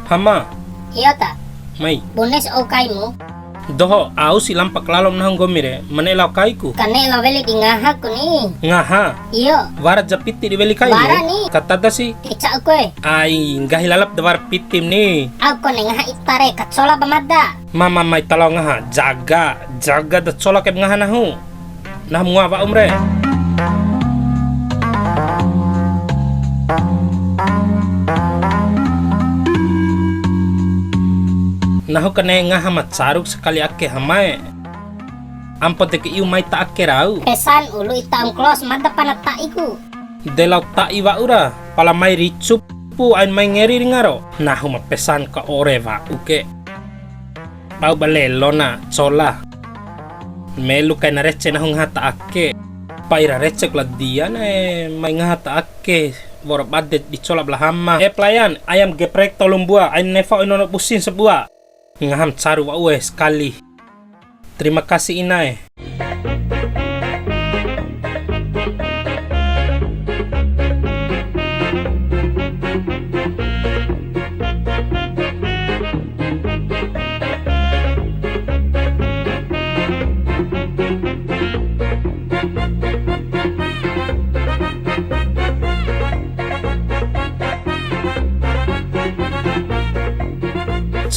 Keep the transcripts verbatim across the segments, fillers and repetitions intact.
Hama. Iyo ta. Mai. Bune si au kaimu. Doho, au si lampa kalalo nahu nggomi re, ma ne'e lao kaiku. Ka ne'e lao weli di ngahaku ni. Ngaha? Iyo. Wara ja piti di weli kaimu? Wara ni. Ka tada si. Ti ca'uku e. Ai, nggahi lalap da wara pitim ni. Au kone ngaha ita re, kacola ba mada. Mama mai ta lao ngaha, jaga, jaga da cola kaim ngaha nahu. Nahu ma ngoa wa'um re. Nahu ka ne'e ngaha ma caruk sakali ake Hama e. Ampo de ke iu mai ta ake rau. Pesan ulu ita ongklos mada pana ta'iku. De lao ta'i wa'u ra, pala mai ricupu ain mai ngeri ringa ro. Nahu ma pesan ka ore wa'u ke. Bau ba lelo na, cola. Melu kaina rece nahu ngaha ta ake. Pai ra receku la dia na e, mai ngaha ta ake. Woro bade di cola ba la Hama. Eh, pelayan, ayam geprek tolu mbua, ain nefa oi nono busin sabua. Ngaha ma caru wa'u e sakali. Terima kasih, Ina e.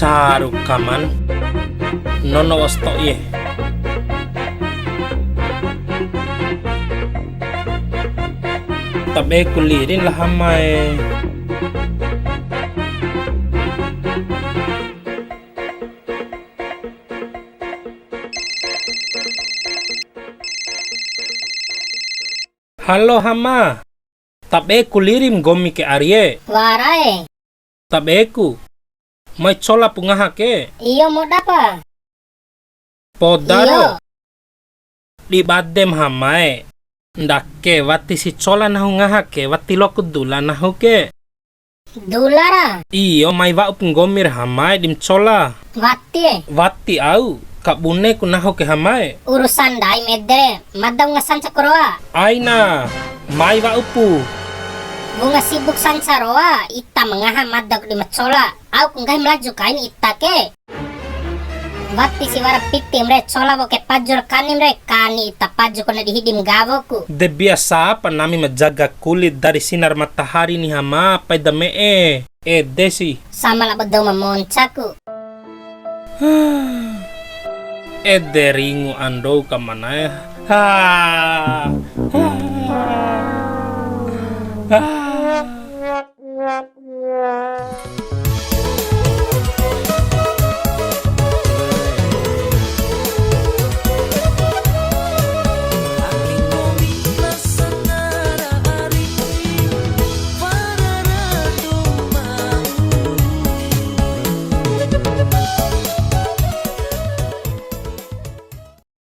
Caru kaman. Nono wa'u sato'i e. Tabe ku lirin la Hama e. Halo Hama. Tabe ku lirim nggomi ke ari e. Wara e. Tabe ku. Mai cola pu ngaha ke. Iyo, moda pa. Poda ro. Iyo. Di badem Hama e. Ndake wati si cola nahu ngaha ke, wati loaku dula nahu ke. Dula ra? Iyo, mai wa'up nggomi re Hama e di ma cola. Wati e? Wati au, kabune ku nahu ke Hama e. Urusan ndai mede re, mada wunga sanca ku roa. Aina, mai wa'upu. Wunga sibuk sanca roa, ita ma ngaha mada ku di ma cola. Au ku nggahi ma laju kain ita ke. Wati si wara pitim re, cola wa'u ke paju ra kanim re, kani ita paju kone di hidim nggawo ku. De biasa pa nami ma jaga kulit dari sinar matahari ni Hama, pai da me'e. Ede si. Sama labo dou ma monca ku. Ede ringu andou ka manae. Ha. Ha. Ha.